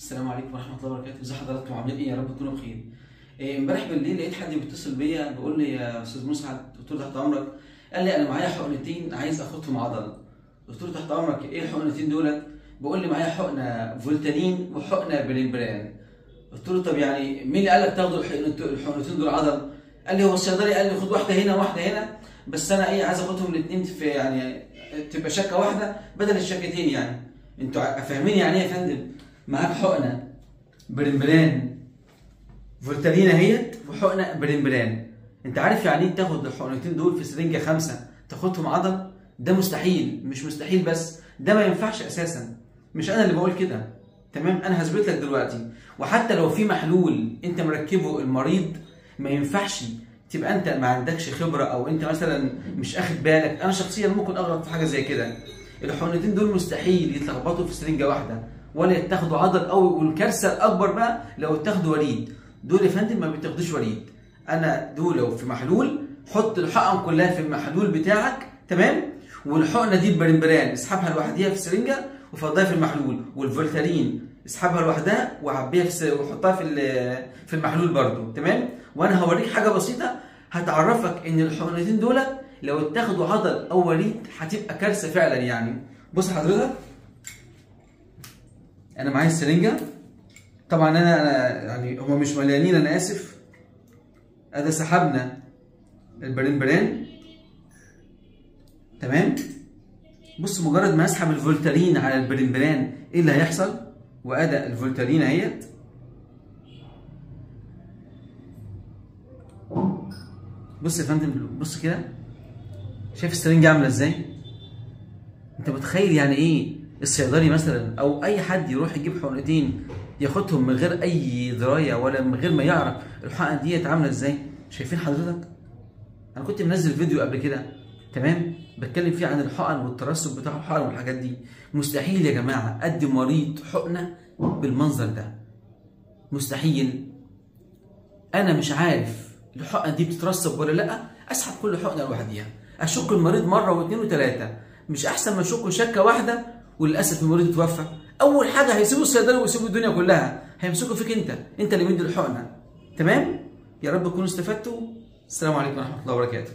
السلام عليكم ورحمة الله وبركاته. ازي حضراتكم، عاملين ايه؟ يا رب تكونوا بخير. امبارح بالليل لقيت حد بيتصل بيا بيقول لي يا استاذ مسعد، قلت له تحت امرك. قال لي انا معايا حقنتين عايز اخدهم عضل. قلت له تحت امرك، ايه الحقنتين دولت؟ بيقول لي معايا حقنه فولتارين وحقنه بريمبران. قلت له طب يعني مين اللي قال لك تاخدوا الحقنتين دول عضل؟ قال لي هو الصيدلي قال لي خد واحدة هنا وواحدة هنا، بس انا ايه عايز اخدهم الاثنين في يعني تبقى شكه واحدة بدل الشكتين. يعني انتوا فاهمين يعني ايه يا فندم؟ معاك حقنه بريمبران فولتارين اهيت وحقنه بريمبران. انت عارف يعني ايه تاخد الحقنتين دول في سرنجه 5 تاخدهم عضل؟ ده مستحيل، مش مستحيل بس ده ما ينفعش اساسا. مش انا اللي بقول كده، تمام؟ انا هثبت لك دلوقتي. وحتى لو في محلول انت مركبة المريض ما ينفعش تبقى انت ما عندكش خبره او انت مثلا مش اخد بالك. انا شخصيا ممكن اغلط في حاجة زي كده. الحقنتين دول مستحيل يتلخبطوا في سرنجه واحدة ولا يتاخدوا عضل قوي. والكارثه الاكبر بقى لو اتاخدوا وريد. دول يا فندم ما بيتاخدوش وريد. انا دول لو في محلول حط الحقن كلها في المحلول بتاعك، تمام؟ والحقنه دي البريمبران اسحبها لوحديها في سرنجه وفضيها في المحلول، والفولتارين اسحبها لوحدها وعبيها في وحطها في المحلول برده، تمام؟ وانا هوريك حاجة بسيطة هتعرفك ان الحقنتين دول لو اتاخدوا عضل او وريد هتبقى كارثة فعلا. يعني بص حضرتك، انا معايا السرنجه طبعا، انا يعني هما مش مليانين، انا اسف. ادي سحبنا البريمبران، تمام؟ بص مجرد ما اسحب الفولتارين على البريمبران ايه اللي هيحصل؟ وادي الفولتارين اهيت، بص يا فندم، بص كده، شايف السرنجه عامله ازاي؟ انت متخيل يعني ايه الصيدلي مثلا او اي حد يروح يجيب حقنتين ياخدهم من غير اي دراية ولا من غير ما يعرف الحقن ديت عامله ازاي؟ شايفين حضرتك؟ انا كنت منزل فيديو قبل كده، تمام، بتكلم فيه عن الحقن والترسب بتاع الحقن والحاجات دي. مستحيل يا جماعة ادي مريض حقنه بالمنظر ده، مستحيل. انا مش عارف الحقنة دي بتترسب ولا لا، اسحب كل حقنه لوحديها، اشك المريض مرة واثنين وثلاثة، مش احسن ما اشك شكه واحدة وللاسف المريض اتوفى؟ اول حاجة هيسيبوا الصيدلي ويسيبوا الدنيا كلها، هيمسكوا فيك انت اللي مدي الحقنة، تمام؟ يا رب تكونوا استفدتوا. السلام عليكم ورحمة الله وبركاته.